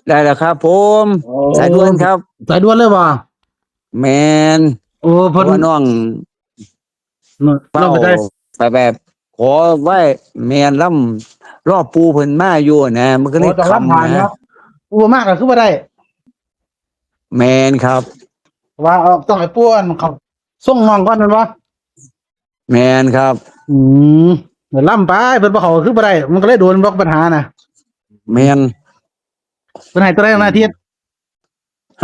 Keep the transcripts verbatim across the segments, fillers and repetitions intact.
ได้แล้วครับผม โอ้ สายด่วนครับ สายด่วนเลยบ่ แมน โอ้ เพ เพิ่น ราะว่าน้อง น้อง เป้า ไปได้ ไปแบบ ขอไว้ แมนล่ำรอบปูเพิ่นมาอยู่นะ มันก็เลย โอ้ต้องรับ คำ ผ่าน นะ เนาะ ปูมากก็คือบ่ได้ แมนครับ ว่าออกต้องให้ปูอันเขาส่งน้องก่อนแม่นบ่ แมนครับ อืมเดี๋ยวล่ำไปเพิ่นบ่เขาก็คือบ่ได้ มันก็เลยโดนบล็อกปัญหานะ แมน เพิ่นให้ตัวใดวันอาทิตย์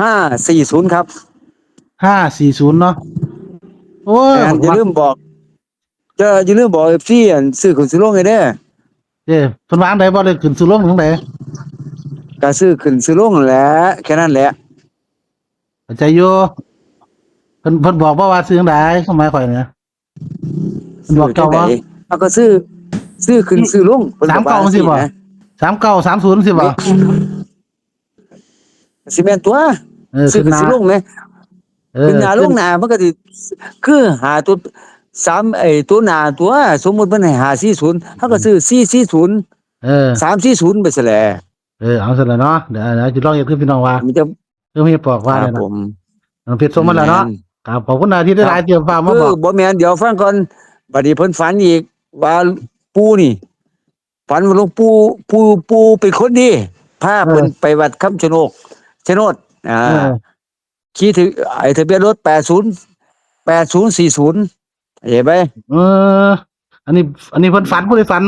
ห้าสี่ศูนย์ครับ ห้าสี่ศูนย์เนาะ โอ้ย แมนอย่าลืมบอกจะอย่าลืมบอกเอฟซีซื้อขึ้นซื้อลงให้เด้อ เอ้ยเพิ่นวางได้บ่ได้ขึ้นสู่ลงจังได๋ ก็ซื้อขึ้นซื้อลงแหละแค่นั้นแหละ เข้าใจอยู่เพิ่นเพิ่นบอกบ่ว่าซื้อจังได๋ความหมายข่อยนะ เพิ่นบอกเจ้าว่า ซื้อจังใด๋เอาก็ซื้อ ซื้อขึ้นซื้อลงเพิ่น สาม ก็ว่า เก้าสิบ่ จังซี้นะ สามเก้าสามศูนย์สิบ่ สิแม่นตัว เออ ซื้อขึ้น ขึ้นหน้า ซื้อลงไหม เออ ขึ้นหน้าลงหน้ามันก็สิคือหาตัวสามไอ้ตัวหน้าตัว สมมุติมันให้ห้าสี่ศูนย์เฮาก็ซื้อสี่สี่ศูนย์ เออ สามสี่ศูนย์ไปซะแหละ เออเอาซั่นล่ะเนาะเดี๋ยวเดี๋ยวสิลองเฮ็ดคือพี่น้องว่า มันจะ คือมีปอกว่า ครั เนี่ย บ นะ ผม น้องเพชรส่งมาแล้วเนาะ แม่น ครับขอบคุณอาทิตย์ได้หลายเตรียมฟ้ามา คื บ อ อก บ่แม่นเดี๋ยวฟังก่อนบัดนี้เพิ่นฝันอีกว่าปู่นี่ ฝันว่าหลวงปู่ปู่ปู่เป็นคนดีพา เออ เพิ่นไปวัดคำชะโนกชะโนดอ่า เออ ขี่ถือไอ้ทะเบียนรถแปดศูนย์ แปดศูนย์สี่ศูนย์ เห็นไหม เออ อันนี้ อันนี้เพิ่นฝันผู้ใดฝัน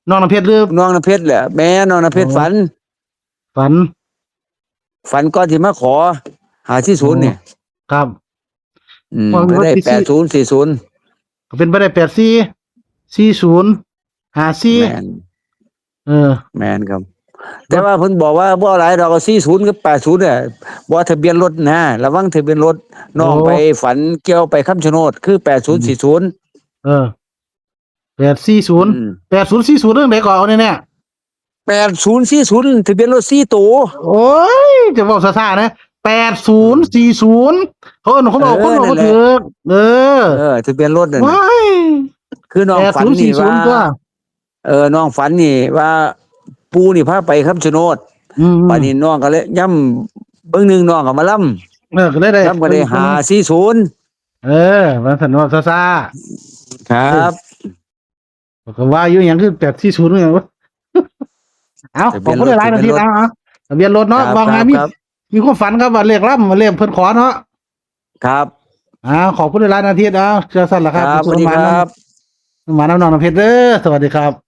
น้องน้ำเพชรหรือ น้องน้ำเพชรแหละแม่น้องน้ำเพชร โอ้ ฝัน ฝัน ฝันก่อนที่มาขอห้าสี่ศูนย์เนี่ย ครับ อืม ว่า ก็ได้ ว่าที่ แปดศูนย์สี่ศูนย์ ก็เป็นไปได้แปดสี่ สี่ศูนย์ ห้าสี่ แม่น เออ แม่นครับ แต่ว่าเพิ่นบอกว่าบ่หลายดอกสี่ศูนย์กับแปดศูนย์เนี่ยบ่ทะเบียนรถนะระวังทะเบียนรถน้อง โอ้ ไปฝันเกี่ยวไปคำชะโนดคือแปดศูนย์สี่ศูนย์ เออ แปดสี่ศูนย์ อืม แปดศูนย์สี่ศูนย์เรื่องไหนก่อนเอาแน่ แปดศูนย์สี่ศูนย์ทะเบียนรถสี่ตัว ๆโอ้ย จะบอกซ่าๆนะ แปดศูนย์สี่ศูนย์ เขาเอิ้นคนบอก เออ คนบอก นั่ ว่าน แหละ ถือเออ เออทะเบียนรถนั่นน่ะ ว้าย คือน้อง แปด ฝัน ศูนย์สี่ นี่ ศูนย์ ว่า ตัว เออน้องฝันนี่ว่า ปู่นี่พาไปคำชะโนด อืม บัดนี้น้องก็เลยย่ำเบิ่งหนึ่งน้องก็มาล่ำ เออก็ได้ได้ ล่ำก็ได้ห้าสี่ศูนย์ เออมาสันว่าซ่าๆ ครับ ก็ว่าอยู่อย่างคือแปดสี่ศูนย์อย่างวะ เอาขอบคุณหลายๆนะพี่นะเอาทะเบียนรถเนาะ ครับ ว่าไงมี ครับ มีความฝันครับว่าเลขล่ำเลขเพิ่นขอเนาะ ครับ อ่าขอบคุณหลายๆนะพี่เอาเจอสั้นละครับ ครับส สุข วัสดี สมาน ครับ สมานน้ำนองน้ำเพชรเด้อสวัสดีครับ